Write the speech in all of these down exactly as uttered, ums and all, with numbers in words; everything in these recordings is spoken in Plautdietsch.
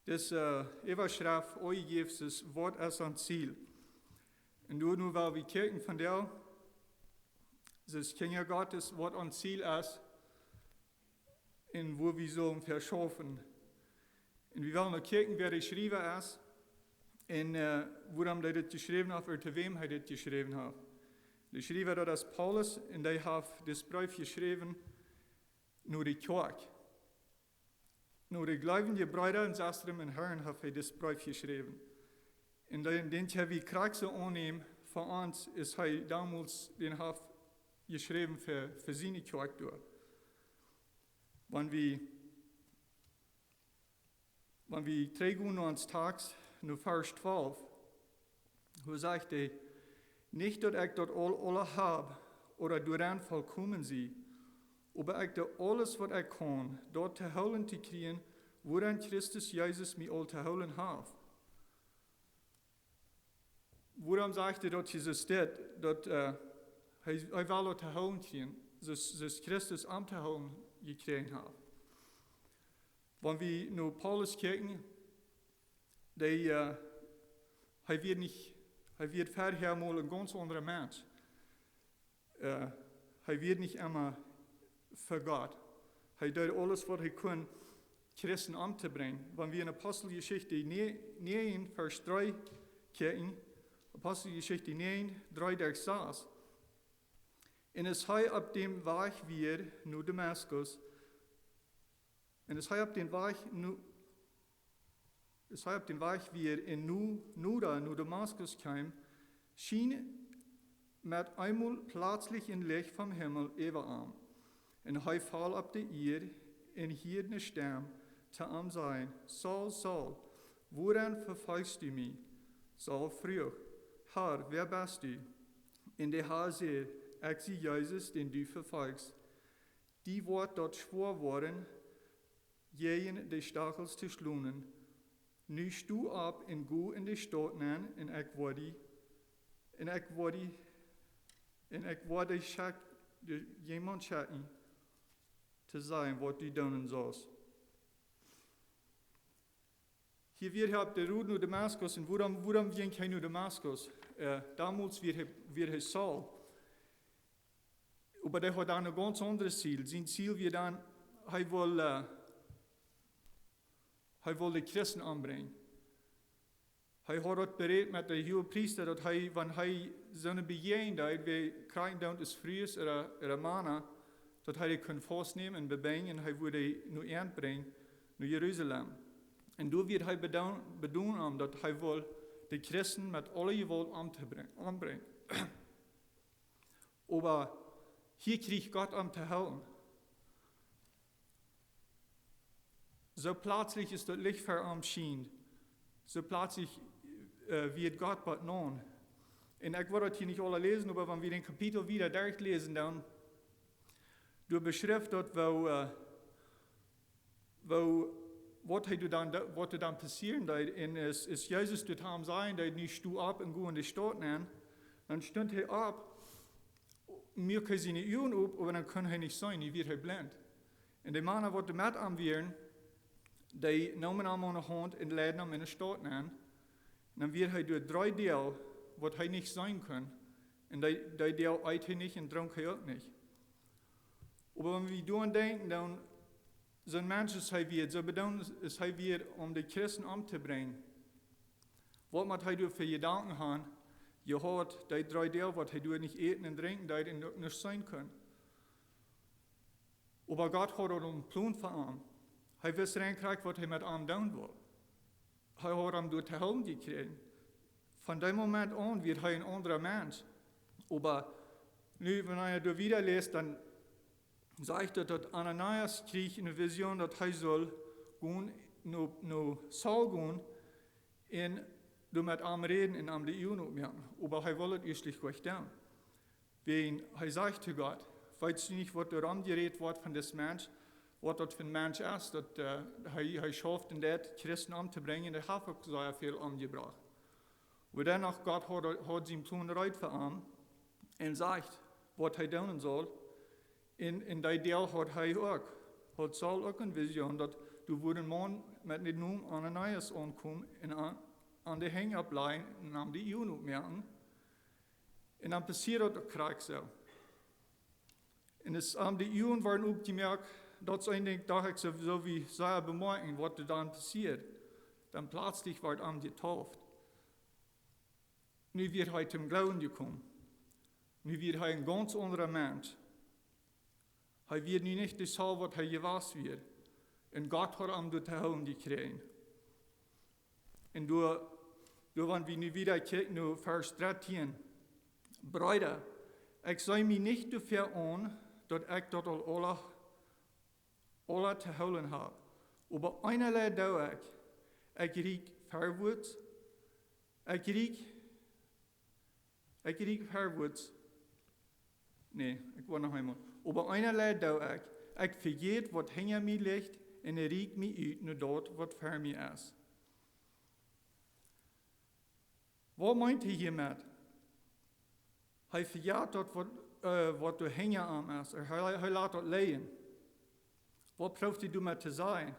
Dise Äwaschreft, O Jesus, waut es ons Ziel? Un doa nu well wie kjikjen von däa, dis Kjinja Gottes, waut ons Ziel es un wua wie sellen fa schaufen. Un wie wellen uk kjikjen, wäa de Schriewa es un wuarom dee dit jeschräwen haft, ooda to wäm hee dit jeschräwen haft. De Schriewa, daut es Paulus, un dee haft dis Breef jeschräwen no de Kjoakj. No de gleewje Breeda un Sestren em Harn haft hee dis Breef jeschräwen. Un dän, dän kjenn wie krakjt soo aunnämen, fa ons es hee donmols, dän haft jeschräwen fa, fa siene Kjoakj doa. Wan wie, wan wie trigjgonen no ons Tekjst, no Varsch twalf, doa sajcht hee: Nich daut ekj daut aul, aula hab, ooda doaraun volkomen sie, oba ekj doo aules waut ekj kaun, daut to hoolen to kjrieen, wuaraun Christus Jesus mie aul to hoolen haft. Wuarom sajcht hee daut Jesus dit, daut hee, hee well daut to hoolen kjrieen, soo aus, soo aus Christus am to hoolen jekjräajen haft? Wan wie no Paulus kjikjen, dee, hee wia nich, hee wia verhäa mol een gaunz aundra Mensch. Hee wia nich emma fa Gott. Hee deed aules waut hee kunn, Christen omtobrinjen. Wan wie en Aposteljeschicht näajen, Varsch dree kjikjen, Aposteljeschicht näajen, dree derch sas. Un aus hee opp däm Wajch wia no Damaskus, un aus hee opp dän Wajch no, aus hee opp dän Wajch wia un no, noda no Damaskus kjeem, schien met eemol pletslich een Licht vom Himmel äwa am. Un hee foll opp de Ieed un hieed ne Stemm to am sajen: Saul, Saul, wuarom vefolchst du mie? Saul fruach: Herr, wäa best du? Un de Herr säd: Ekj sie Jesus, dän du vefolchst. Die woat daut schwoa woaren, jäajen de Stachels to schlonen. Nu sto opp un go en de Staut nenn, un ekj woa die, un ekj woa die, un ekj woa die schekj-, die, jemaunt schekjen, to sajen waut du doonen saust. Hia wia hee opp de Road no Damaskus, un wuarom, wuarom jinkj hee no Damaskus? Donmols wia hee, wia hee Saul. Oba dee haud dan een gaunz aundret Ziel. Sien Ziel wia dan, hee wull, hee wull de Christen ombrinjen. Hee haud daut berät met de Huagepriesta, daut hee, wan hee soone Bejäajnunk deed, wäa kjrieejen deed aus Frues ooda, ooda Mana, daut hee dee kunn faustnämen un bebinjen un hee wudd dee no an brinjen, no Jerusalem. Un doa wia hee bedonen, bedonen om, daut hee wull de Christen met aule Jewault omtobrinjen, ombrinjen. Oba hia kjrieech Gott am to hoolen. Soo pletslich es daut Licht ver am erschienen. Soo pletslich wia Gott bie am. Un ekj woa daut hia nich aula läsen, oba wan wie dän Kapitel wieda derchläsen, dan doa beschrift daut, woo, woo, waut hee doa dan, waut doa dan passieren deed. Un aus, aus Jesus doa to am säd, daut nu sto opp un go en de Staut nenn, dan stunt hee opp, muak hee siene Uagen op, oba dan kunn hee nich seenen, nu wia hee blint. Un de Mana, waut doa met am wieren, dee neemen am aun de Haunt un leiden am en de Staut nenn. Un dan wia hee doa dree Doag, waut hee nich seenen kunn. Un dee, dee Doag eet hee nich un drunk hee uk nich. Oba wan wie doaraun denkjen, dan, soon Mensch aus hee wia, soo bedonen aus hee wia, om de Christen omtobrinjen, waut mott hee doa fa Jedanken haben jehaut, dee dree Doag, waut hee doa nich äten un drinkjen deed un uk nich seenen kunn. Oba Gott haud aul een Plon fa am. Hee wist rein krakjt, waut hee met am doonen wull. Hee haud am doa to hoolen jekjräajen. Von dän Moment aun wia hee een aundra Mensch. Oba nu, wan eena doa wieda läst, dan sajcht daut, daut Ananias kjrieech eene Vision, daut hee sull gonen no, no Saul gonen un doa met am räden un am de Uagen opmoaken. Oba hee wull daut ieescht nich doonen. Wäajen hee sajcht to Gott: Weetst du nich, waut doa romjerät woat von dis Mensch? Waut daut fa een Mensch es, daut hee, hee schauft un deit Christen omtobrinjen, dee haft uk sea väl omjebrocht. Oba dennoch, Gott haud, haud sienen Plon reed fa am un sajcht, waut hee doonen sull. Un, un dee Doag haud hee uk, haud Saul uk eene Vision, daut Doa wort een Maun met dän Nomen Ananias aunkomen un aun, aun de Henj oppläajen un am de Uagen opmoaken. Un dan passieed daut uk krakjt soo. Un aus am de Uagen worden opjemoakt, daut es een Dinkj, daut ekj soo, soo wie sea bemoakjen, waut doa dan passieed. Dan pletslich wort am jetauft. Nu wia hee toom Gloowen jekomen. Nu wia hee een gaunz aundra Mensch. Hee wia nu nich de Saul, waut hee jewast wia. Un Gott haud am doa to hoolen jekjräajen. Un doa, doa wan wie nu wieda kjikjen no Varsch dartieen. Breeda, ekj see mie nich doafäa aun, daut ekj daut aul aula, aula to hoolen hab. Oba eent auleen doo ekj, ekj rieekj verwoats, ekj rieekj, ekj rieekj verwoats. Nä, ekj woa noch eemol. Oba eent auleen doo ekj, ekj vejät, waut hinja mie licht, un rieekj mie ut no daut, waut ver mie es. Waut meent hee hia met? Hee vejät daut, waut, äh, waut doa hinja am es. Hee, hee lat daut lijen. Waut proowt hee doamet to sajen?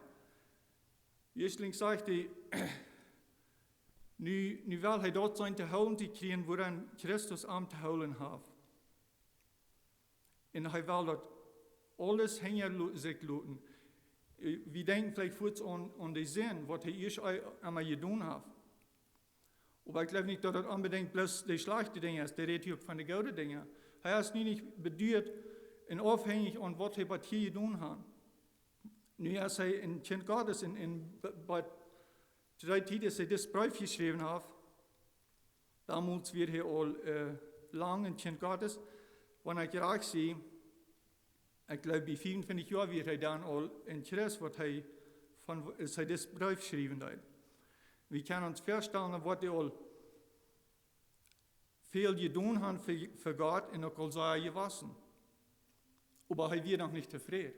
Ieeschtlich sajcht hee, nu, nu well hee daut seenen to hoolen to kjrieen, wuaraun Christus am to hoolen haft. Un hee well daut aules hinja lo-, sikj loten. Äh, wie denkjen veleicht fuaz aun, aun de Sind, waut hee ieescht emma jedonen haft. Oba ekj jleew nich, daut daut onbedinjt bloos de schlajchte Dinja es. Dee rät hia uk von de goode Dinja. Hee es nu nich beduat un aufhenjich aun waut hee waut hia jedonen haft. Nu es hee een Kjint Gottes un, un be-, bie, to dee Tiet, aus hee disen Breef jeschräwen haft, donmols wia hee aul, äh, lang een Kjint Gottes. Wan ekj rajcht sie, ekj jleew, bie fiefuntwintich Joa wia hee dan aul een Christ, waut hee von, aus hee disen Breef schriewen deed. Wie kjennen ons väastalen, daut hee aul väl jedonen haft fa, fa Gott un uk aul sea jewast. Oba hee wia noch nich tofräd.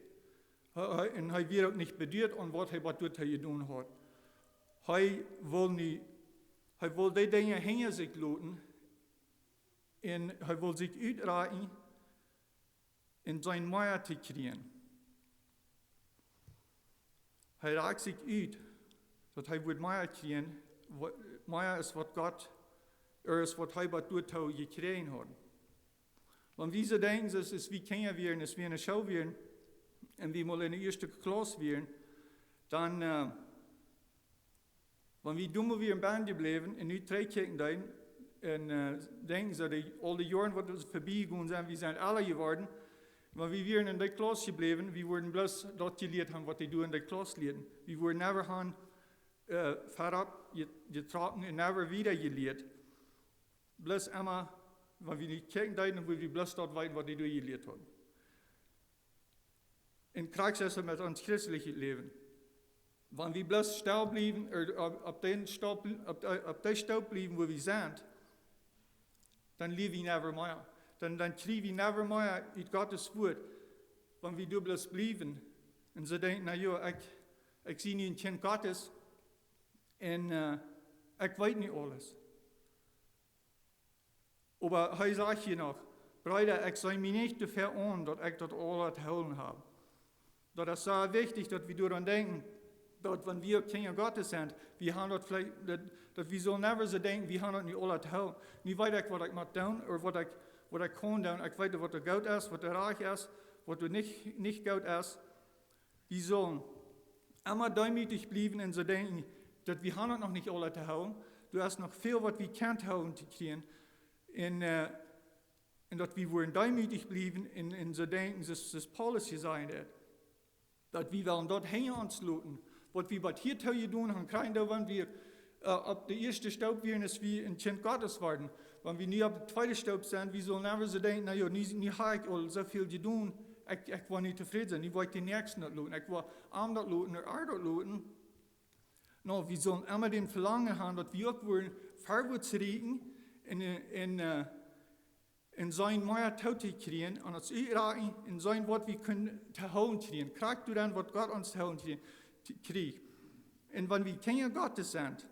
Hee, hee, un hee wia uk nich beduat aun waut hee waut doa jedonen haud. Hee wull nich, hee wull dee Dinja hinja sikj loten un hee wull sikj utrakjen un seenen mea to kjrieen. Hee rakjt sikj ut, daut hee wudd mea kjrieen, wa-, mea es waut Gott, ea es waut hee waut doatoo jekjräajen haud. Wan wie soo denkjen, daut es, aus wie Kjinja wieren, aus wie enne School wieren, un wie mol enne ieeschte Klauss wieren, dan, äh, wan wie doa wieren bie jebläwen un nu trigjkjikjen dan un, äh, denkjen soo, dee, aul dee Joaren waut verbie jegonen sent, wie sent elra jeworden. Wan wie wieren enne Klauss jebläwen, wie wudden bloos daut jelieet haben, waut dee doa enne Klauss lieeden. Wie wudden never haben, äh, verut je-, jetrocken un never wieda jelieet. Bloos emma, wan wie nu kjikjen deeden, wudden wie bloos daut weeten, waut dee doa jelieet hauden. Un krakjt soo es et met ons christeljet Läwen. Wan wie bloos stell bliewen, ea, opp, opp dän Stoop, opp, opp dee Stoop bliewen, wua wie sent, dan lie wie never mea. Dan, dan kjrie wie never mea ut Gott sien Wuat. Wan wie doa bloos bliewen un soo denkjen, na jo, ekj, ekj sie nu een Kjint Gottes un, äh, ekj weet nu aules. Oba hee sajcht hia noch: Breeda, ekj see mie nich doafäa aun, daut ekj daut aula to hoolen hab. Daut es sea wichtich, daut wie doaraun denkjen, daut wan wie uk Kjinja Gottes sent, wie haben daut veleicht, daut, daut wie sellen never soo denkjen, wie haben daut nu aula to hoolen. Nu weet ekj, waut ekj mott doonen, ooda waut ekj, waut ekj kaun doonen. Ekj weet, waut doa goot es, waut doa rajcht es, waut doa nich, nich goot es. Wie sellen emma deemootich bliewen un soo denkjen, daut wie haben daut noch nich aula to hoolen. Doa es noch väl, waut wie kjennen hoolen to kjrieen. Un, äh, un daut wie wudden deemootich bliewen un, un soo denkjen, soo aus, soo aus Paulus hia säd, daut, daut wie wellen daut hinja ons loten, waut wie waut hiatoo jedonen haben, krakjt wan wie, äh, opp dee ieeschte Stoop wieren, aus wie een Kjint Gottes worden. Wan wie nu opp dee tweede Stoop sent, wie sellen never soo denkjen, na jo, nu, nu hab ekj aul soo väl jedonen, ekj, ekj woa nu tofräd sennen, nu woa ekj dän Näakjsten daut loten, ekj woa am daut loten, ooda äa daut loten. No, wie sellen emma dän Velangen haben, daut wie uk wudden verwoats rieekjen un, äh, un, äh, un seenen mea too to kjrieen, aun ons utrakjen un seenen, waut wie kjennen to hoolen kjrieen. Krakjt doaraun, waut Gott ons to hoolen kjrieen, t-, kjricht. Un wan wie Kjinja Gottes sent,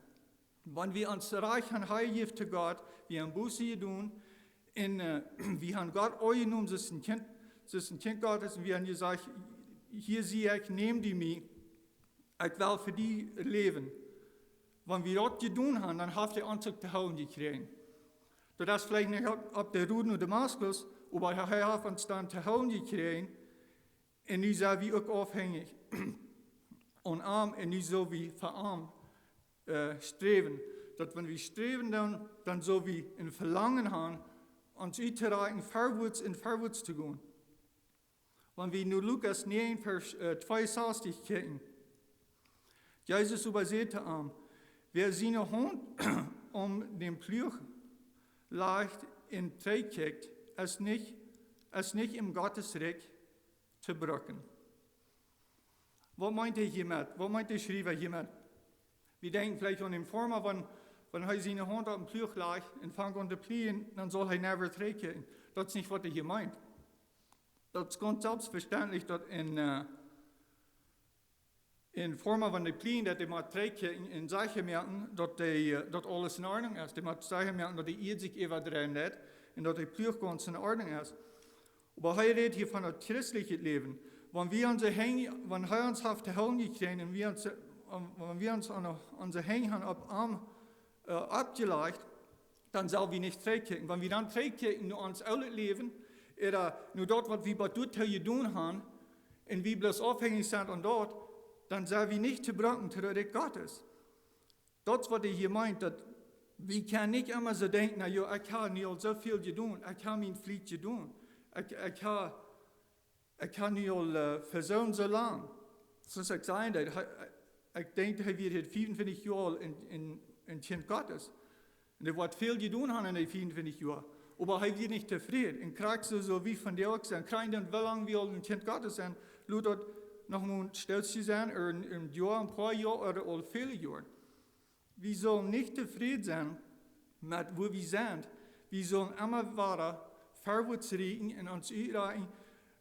wan wie ons rajcht haben hajejäft to Gott, wie haben Buße jedonen, un, äh, wie haben Gott aunjenomen, soo aus een Kjint, soo aus een Kjint Gottes, un wie haben jesajcht: Hia sie ekj, nemm du mie. Ekj well fa die läwen. Wan wie daut jedonen haben, dan haft hee ons uk to hoolen jekjräajen. Daut es veleicht nich opp, opp de Road no Damaskus, oba hee, hee haft ons dan to hoolen jekjräajen. Un nu sent wie uk aufhenjich aun am un nu sell wie fa am, äh, sträwen. Daut wan wie sträwen, dan, dan sell wie een Velangen haben, ons uttorakjen, verwoats un verwoats to gonen. Wan wie nu Lukas näajen, Varsch, äh, tweeunsastich kjikjen, Jesus oba säd to am: Wäa siene Haunt om dän Pluach lajcht un trigjkjikjt, es nich, es nich em Gottes Rikj to brucken. Waut meent hee hia met? Waut meent de Schriewa hia met? Wie denkjen veleicht aun dän Forma, wan, wan hee siene Haunt opp dän Pluach lajcht un fangt aun to pliejen, dan saul hee never trigjkjikjen. Daut es nich, waut hee hia meent. Daut es gaunz selfstvestentlich, daut een, äh, een Forma von de Pliejen, daut dee mott trigjkjikjen un, un secha moaken, daut dee, äh, daut aules en Ordnunk es. Dee mott secha moaken, daut de Ieed sikj äwadreien deit un daut de Pluach gaunz en Ordnunk es. Oba hee rät hia von daut christelje Läwen. Wan wie onse Henj, wan hee ons haft to hoolen jekjräajen un wie ons, äh, wan wie ons aun, onse Henj haben opp am, äh, aufjelajcht, dan sell wie nich trigjkjikjen. Wan wie dan trigjkjikjen no ons oolet Läwen, ooda no daut, waut wie bat doatoo jedonen haben, un wie bloos aufhenjich sent aun daut, dan sent wie nich to brucken to daut Rikj Gottes. Daut es, waut hee hia meent, daut wie kjennen nich emma soo denkjen: Na jo, ekj hab nu aul soo väl jedonen, ekj hab miene Pflicht jedonen, ekj, ekj hab, ekj hab nu aul, äh, fa soo un soo lang. Soo aus ekj säd, daut hee, ekj denkj, hee wia hia fiefuntwintich Joa aul een, een, een Kjint Gottes. Un hee haud väl jedonen aun en dee fiefuntwintich Joa. Oba hee wia nich tofräd. Un krakjt soo, soo aus wie vondoag sent. Krakjt dan, woo lang wie aul een Kjint Gottes sent, lot daut noch mau een Stootje sennen, ooda een, een Joa, een poa Joa, ooda aul väle Joaren. Wie sellen nich tofräd sennen met wua wie sent. Wie sellen emma wieda verwoats rieekjen un ons utrakjen,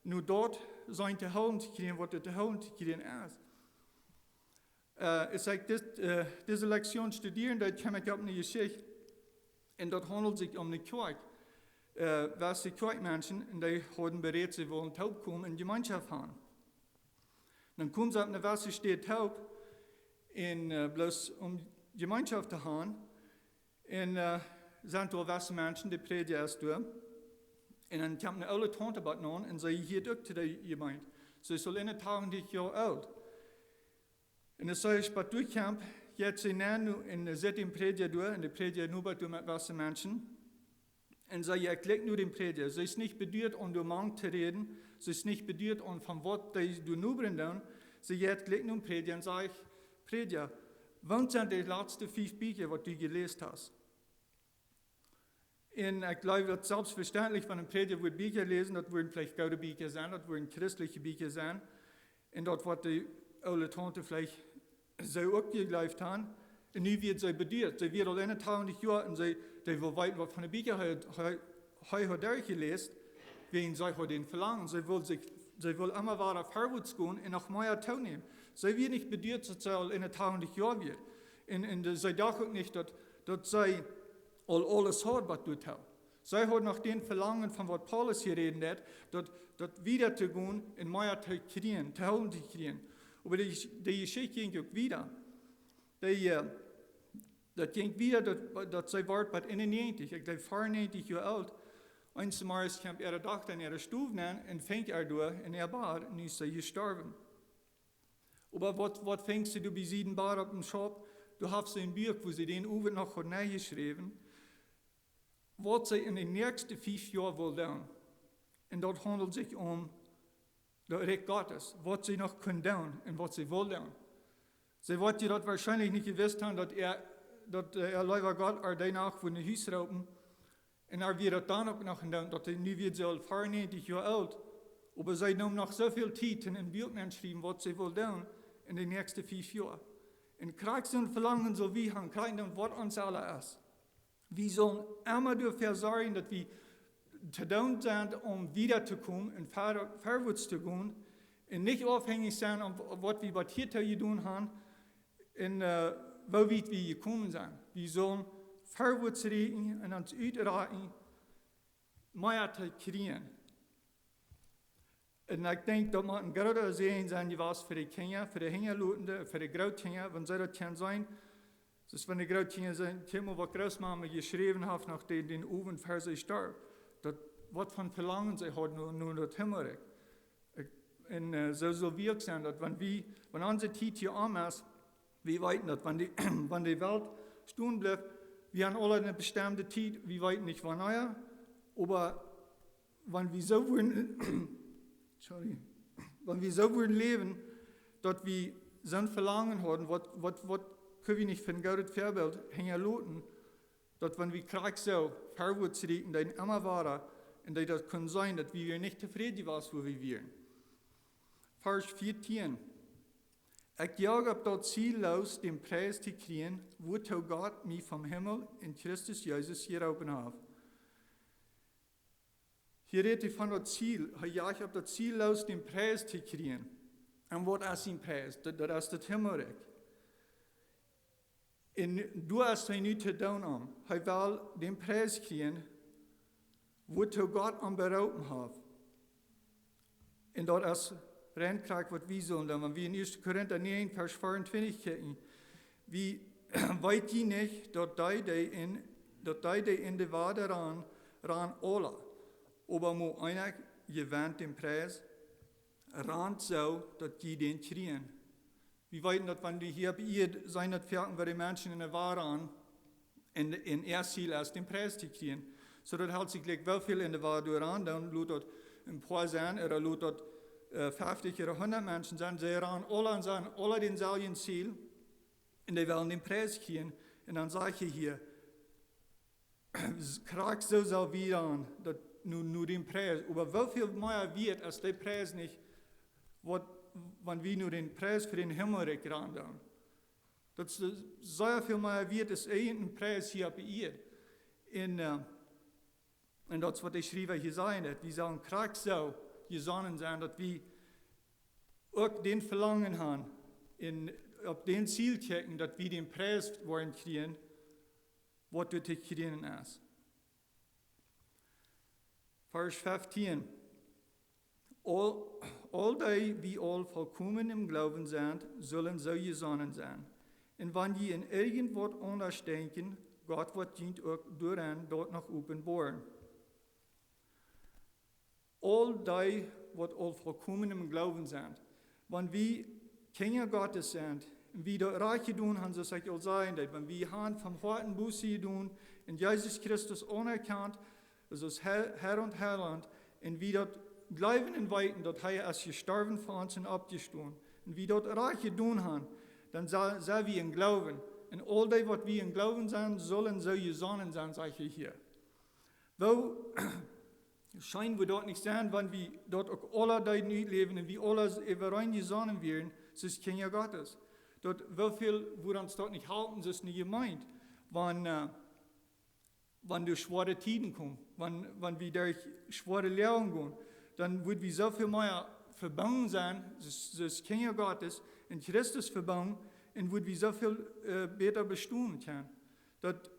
no daut sennen to hoolen to kjrieen, waut doa to hoolen to kjrieen es. Äh, aus ekj dit, äh, dise Lektion studieren deed, kjeem ekj opp eene Jeschicht. Un daut haundelt sikj om eene Kjoakj. Äh, wesse Kjoakjmenschen, un dee hauden berät, see wullen toopkomen un Jemeenschoft haben. Dan kjeemen see opp eene wesse Städ toop un, äh, bloos om Jemeenschoft to haben. Un, äh, sent doa wesse Menschen, de Prädja es doa. Un dan kjemt eene oole Taunte bat aun un see hieet uk to de Jemeent. See es aul eenentachentich Joa oolt. Un aus see bat doa kjemt, jeit see nenn un sitt dän Prädja doa, un de Prädja nubbat doa met wesse Menschen. Un see jeit jlikj no dän Prädja. See es nich beduat om doa mank to räden. See es nich beduat om von waut dee doa nubbren doonen. See jeit jlikj no dän Prädja un sajcht: Prädja, waut sent de latste fief Bieekja, waut du jeläst hast? Un ekj jleew, daut selfstvestentlich, wan een Prädja wudd Bieekja läsen, daut wudden veleicht goode Bieekja sennen, daut wudden christelje Bieekja sennen. Un daut, waut de oole Taunte veleicht soo uk jejleeft haud. Un nu wia see beduat. See wia aul eenentachentich Joa un see, see wull weeten, waut fa Bieekja hee, hee, hee haud derchjeläst, wäajen see haud een Velangen. See wull sikj, see wull emma wieda verwoats gonen un noch mea toonämen. See wia nich beduat, daut see aul eenentachentich Joa wia. Un, un de, see docht uk nich, daut, daut see aul aules haud, waut doa toolt. See haud noch dän Velangen von waut Paulus hia räden deed, daut, daut wieda to gonen un mea to kjrieen, to hoolen to kjrieen. Oba de, de Jeschicht jinkj uk wieda. Dee, äh, daut jinkj wieda, daut, daut see wort bat eenennäajentich, ekj jleew, veerunnäajentich Joa oolt. Eenes Morjes kjemt äare Dochta en äare Stow nenn un finjt äa doa en äa Bad, un nu es see jestorwen. Oba waut, waut finjt see doa bie sienen Bad opp dän Schaup? Doa haft see een Buak, wua see dän Owent noch haud nenjeschräwen, waut see en de näakjste fief Joa wull doonen. Un daut haundelt sikj om daut Rikj Gottes, waut see noch kunn doonen un waut see wull doonen. See woat je daut woarschienlich nich jewist haben, daut äa, daut, äh, äa leewa Gott äa dee Nacht wudd no Hus roopen. Un äa wia daut dan uk noch en doonen, daut hee nu wia soo veerunnäajentich Joa oolt. Oba see neem noch soo väl Tiet en een Buak nenschriewen, waut see wull doonen en de näakjste fief Joa. Un krakjt soon Velangen sell wie haben, krakjt dan, waut ons aula es. Wie sellen emma doafäa sorjen, daut wie to doonen sent, om wieda to komen un ver-, verwoats to gonen. Un nich aufhenjich sennen aun waut wie bat hia too jedonen haben un, äh, woo wiet wie jekomen sent. Wie sellen verwoats rieekjen un ons utrakjen, mea to kjrieen. Un ekj denkj, daut mott een groota Säajen sennen jewast fa de Kjinja, fa de Hinjalotende, fa de Grootkjinja, wan see daut kjennen seenen. Soo aus wan de Grootkjinja seenen, kjikj mol waut Grootmama jeschräwen haft no dän, dän Owent ver see storf. Daut, waut fa Velangen see haud no, no daut Himmelrikj. Ekj, un, äh, soo sell wie uk sennen, daut wan wie, wan onse Tiet hia om es, wie weeten daut, wan de, wan de Welt stonen blift, wie haben aule eene bestemde Tiet, wie weeten nich wanea, oba wan wie soo wudden, sorry, wan wie soo wudden läwen, daut wie soon Velangen hauden, waut, waut, waut kjenn wie nich fa een goodet Väabilt hinjaloten, daut wan wie krakjt soo verwoats rieekjen, dan emma wada, un daut daut kunn sennen, daut wie wada nich tofräd jewast, wua wie wieren. Varsch vieetieen. Ekj jach opp daut Ziel loos, dän Pries to kjrieen, wuatoo Gott mie vom Himmel en Christus Jesus jeroopen haft. Hia rät hee von daut Ziel. Hee jach opp daut Ziel loos, dän Pries to kjrieen. Un waut es sien Pries? Daut, daut es daut Himmelrikj. Un doa es hee nu to doonen om. Hee well dän Pries kjrieen, wuatoo Gott am beroopen haft. Un daut es rein krakjt waut wie sellen doonen. Wan wie en Ieeschte Korinta näajen, Varsch veeauntwintich kjikjen, wie, weet jie nich, daut dee, dee en, daut dee, dee en de Wada rannen, rannen aula, oba mau eena jewennt dän Pries? Rant soo, daut jie dän kjrieen. Wie weeten daut, wan wie hia opp Ieed sent, daut foaken wie de Menschen en de Wada rannen, un, un äa Ziel es, dän Pries to kjrieen. Soo daut helt sikj jlikj woo väl en de Wada doa rannen, dan lot daut een poa sennen, ooda lot daut, äh, feftich ooda hundat Menschen sennen, see rannen aula un sent aula dänselwjen Ziel, un dee wellen dän Pries kjrieen. Un dan sajcht hee hia, krakjt soo sell wie rannen, daut nu, nu dän Pries. Oba woo väl mea wieet es de Pries nich, waut, wan wie nu dän Pries fa dän Himmelrikj rannen doonen. Daut es, äh, sea väl mea wieet aus irjent een Pries hia opp de Ieed. Un, äh, un daut es waut de Schriewa hia sajcht, daut wie sellen krakjt soo jesonnen sennen, daut wie uk dän Velangen haben un opp dän Ziel kjikjen, daut wie dän Pries woaren kjrieen, waut doa to kjrieen es. Varsch fieftieen. Aul, aul dee, dee aul volkomen em Gloowen sent, sellen soo jesonnen sennen. Un wan jie en irjent waut aundasch denkjen, Gott woat junt uk doarenn daut noch openboaren. Aul dee, waut aul volkomen em Gloowen sent. Wan wie Kjinja Gottes sent, un wie daut rajcht jedonen haben, soo aus ekj aul säd, daut wan wie haben von Hoaten Buße jedonen un Jesus Christus aunerkjant, aus ons Herr, Herr un Heilaunt, un wie daut jleewen un weeten, daut hee es jestorwen fa ons un oppjestonen, un wie daut rajcht jedonen haben, dan sell, sell wie em Gloowen. Un aul dee, waut wie em Gloowen sent, sellen soo jesonnen sennen, sajcht hee hia. Woo scheen wudd daut nich sennen, wan wie daut uk aula deeden utläwen un wie aula äwareen jesonnen wieren, soo aus Kjinja Gottes. Daut woo väl wudd ons daut nich halpen, soo aus eene Jemeent, wan, äh, wan doa schwoare Tieden komen, wan, wan wie derch schwoare Loagen gonen, dan wudd wie soo väl mea vebungen sennen, soo aus, soo aus Kjinja Gottes, en Christus vebungen, un wudd wie soo väl, äh, bäta bestonen kjennen. Daut,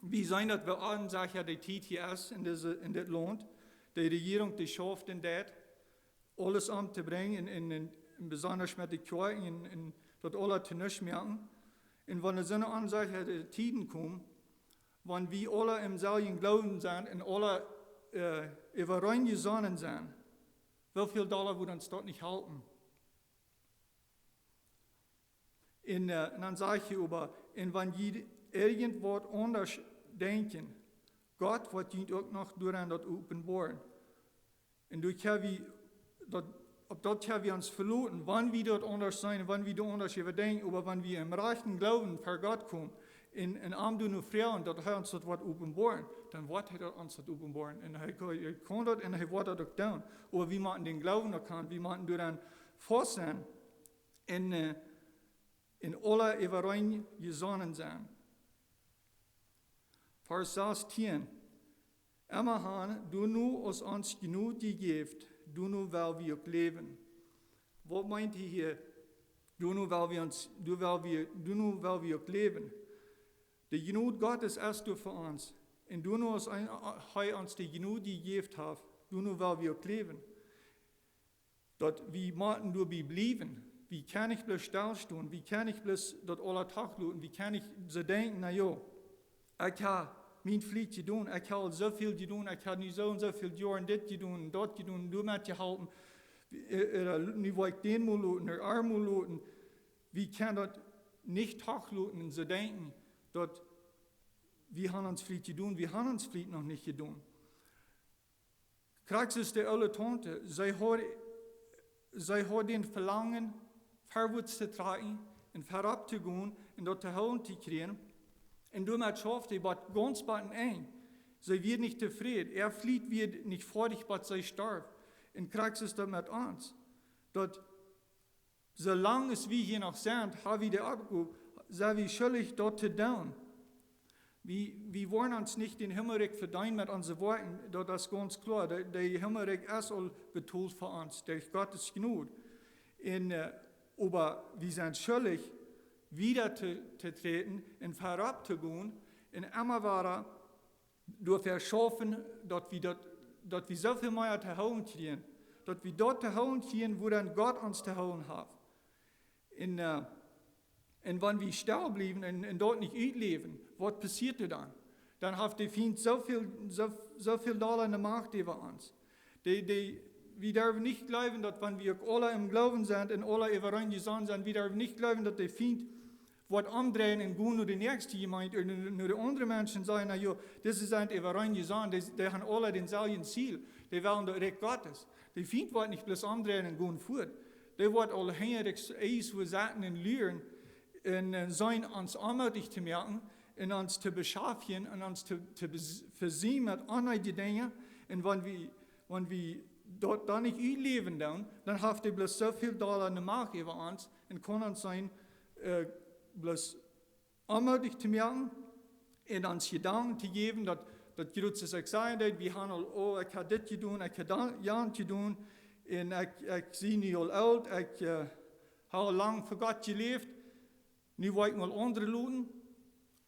wie seenen daut woo onsecha de Tiet hia es en dise, en dit Launt. De Rejierunk, dee schauft un deit aules omtobrinjen un, un, un besonda met de Kjoakjen un, un daut aula to nuscht moaken. Un wan doa soone onsecha Tieden komen, wan wie aula em selwjen Gloowen sent un aula, äh, äwareen jesonnen sent, woo väl dolla wudd ons daut nich halpen? Un, äh, un dan sajcht hee oba, un wan jie irjent waut aundasch denkjen, Gott woat junt uk noch doarenn daut openboaren. Un doa kjenn wie daut, opp daut kjenn wie ons veloten, wan wie daut aundasch seenen, wan wie doa aundasch äwa denkjen, oba wan wie em rajchten Gloowen ver Gott komen un, un am doano froagen, daut hee ons daut woat openboaren, dan woat hee daut ons daut openboaren. Un hee kaun, hee kaun daut un hee woat daut uk doonen. Oba wie motten dän Gloowen uk haben, wie motten doarenn faust sennen un, äh, un aula äwareen jesonnen sennen. Varsch sastieen. Emma han, doano aus ons Jnod jejäft, doano well wie uk läwen. Waut meent hee hia? Doano well wie ons, doano well wie, doano well wie uk läwen. De Jnod Gottes es doa fa ons. Un doano aus een, hee ons de Jnod jejäft haft, doano well wie uk läwen. Daut wie motten doabie bliewen. Wie kjennen nich bloos stell stonen, wie kjennen nich bloos daut aula toloten, wie kjennen nich soo denkjen: "Na jo, ekj hab mien Flicht jedonen, ekj hab aul soo väl jedonen, ekj hab nu soo un soo väl Joaren dit jedonen un daut jedonen, doamet jeholpen, äh, äh, nu well ekj dän mol loten, dän aundren mol loten." Wie kjennen daut nich toloten un soo denkjen, daut wie haben ons Flicht jedonen, wie haben ons Flicht noch nich jedonen. Krakjt soo aus de oole Taunte, see haud, see haud daut Velangen, verwoats to trakjen un verropp to gonen un daut to hoolen to kjrieen. Un doamet schauft see bat gaunz bat daut Enj. See wia nich tofräd. Äa Flicht wia nich foadich, bat see storf. Un krakjt soo es daut met ons. Daut soo lang aus wie hia noch sent, hab wie de Oppgow, sent wie schuldich daut to doonen. Wie, wie woaren ons nich daut Himmelrikj vedeenen met onse Woakjen, daut es gaunz kloa. De, de Himmelrikj es aul betolt fa ons, derch Gott siene Jnod. Un, äh, oba wie sent schuldich, wieda to, to träden un verropp to gonen un emma wada doafäa schaufen, daut wie daut, daut wie soo väl mea to hoolen kjrieen, daut wie daut to hoolen kjrieen, wua dan Gott ons to hoolen haft. Un, äh, un wan wie stell bliewen un, un daut nich utläwen, waut passieet doa dan? Dan haft de Fient soo väl, soo, soo väl dolla ne Macht äwa ons. De, de, wie derwen nich jleewen, daut wan wie uk aula em Gloowen sent un aula äwareen jesonnen sent, wie derwen nich jleewen, daut de Fient woat omdreien un gonen no de näakjste Jemeent ooda no, no de aundre Menschen un sajen: "Na jo, dise sent äwareen jesonnen, dee, dee haben aula daut selwje Ziel, dee wellen daut Rikj Gottes." De Fient woat nich bloos omdreien un gonen fuat. Dee woat aul hinjarichs eis wua sitten un luren un, äh, seenen ons onmootich to moaken un ons to beschaftjen un ons to, to bes-, vesieemen met onneedje Dinja. Un wan wie, wan wie daut dan nich utläwen doonen, dan haft dee bloos soo väl dolla ne Macht äwa ons un kaun ons seenen, äh, bloos onmootich to moaken un ons Jedanken to jäwen, daut, daut jrod soo aus ekj sajen deed, wie haben aul, oh, ekj hab dit jedonen, ekj hab dan, jant jedonen, un ekj, ekj sie nu aul oolt, ekj, äh, hab aul lang fa Gott jeläft, nu well ekj mol aundre loten.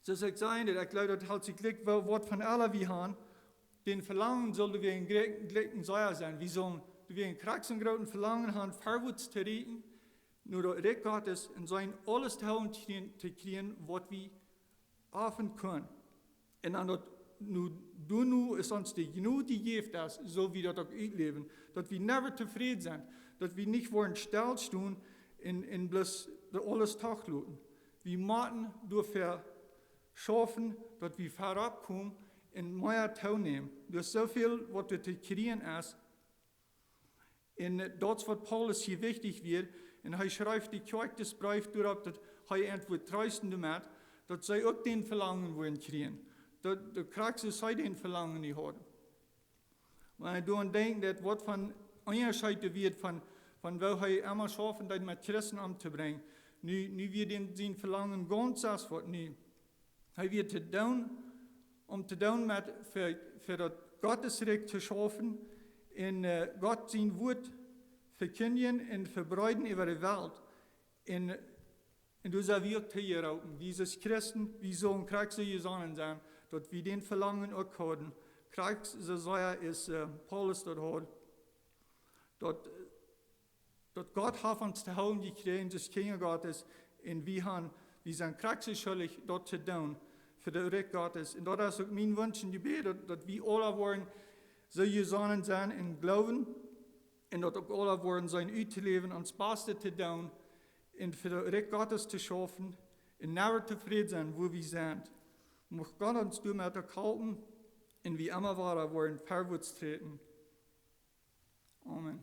Soo aus ekj sajen deed, ekj jleew, daut helt sikj jlikj, woo, waut fa Ella wie haben, daut Velangen sull wie een jrod-, jrod sea sennen. Wie sullen, wie een krakjt soo grootet Velangen haben, verwoats to rieekjen, no daut Rikj Gottes un seenen aules to hoolen kjrieen, to kjrieen, waut wie haben kjennen. Un dan daut, nu, doano es ons de Jnod jejäft, daut, soo aus wie daut uk utläwen, daut wie never tofräd sent, daut wie nich woaren stell stonen un, un bloos daut aules toloten. Wie motten doafäa schaufen, daut wie verropp komen un mea toonämen. Doa es soo väl, waut doa to kjrieen es. Un, äh, daut es waut Paulus hia wichtich wia. Un hee schrift de Kjoakj dän Breef doaropp, daut hee an wudd treesten doamet, daut see uk daut Velangen wudden kjrieen. Daut, daut krakjt soo aus hee daut Velangen nich haud. Wan wie doaraun denkjen, daut waut fa een Unjascheet wia von, von woo hee emma schaufen deed met Christen omtobrinjen. Nu, nu wia daut sien Velangen gaunz aundasch nu. Hee wia to doonen, om to doonen met, fa, fa daut Gottes Rikj to schaufen un, äh, Gott sien Wuat vekjindjen un vebreeden äwa de Welt. Un, un doa sent wie uk too jeroopen. Wie aus Christen, wie sullen krakjt soo jesonnen sennen, daut wie daut Velangen uk haben. Krakjt soo aus, äh, Paulus daut haud. Daut, daut Gott haft ons to hoolen jekjräajen, aus Kjinja Gottes, un wie haben, wie sent krakjt soo schuldich daut to doonen fa daut Rikj Gottes. Un daut es uk mien Wunsch un Jebäd, daut, daut wie aula woaren soo jesonnen sennen em Gloowen un daut uk aula woaren seenen uttoläwen, ons Bastet to doonen un fa daut Rikj Gottes to schaufen un never tofräd sennen, wua wie sent. Mucht Gott ons doamet uk halpen un wie emma wada woaren verwoats träden. Amen.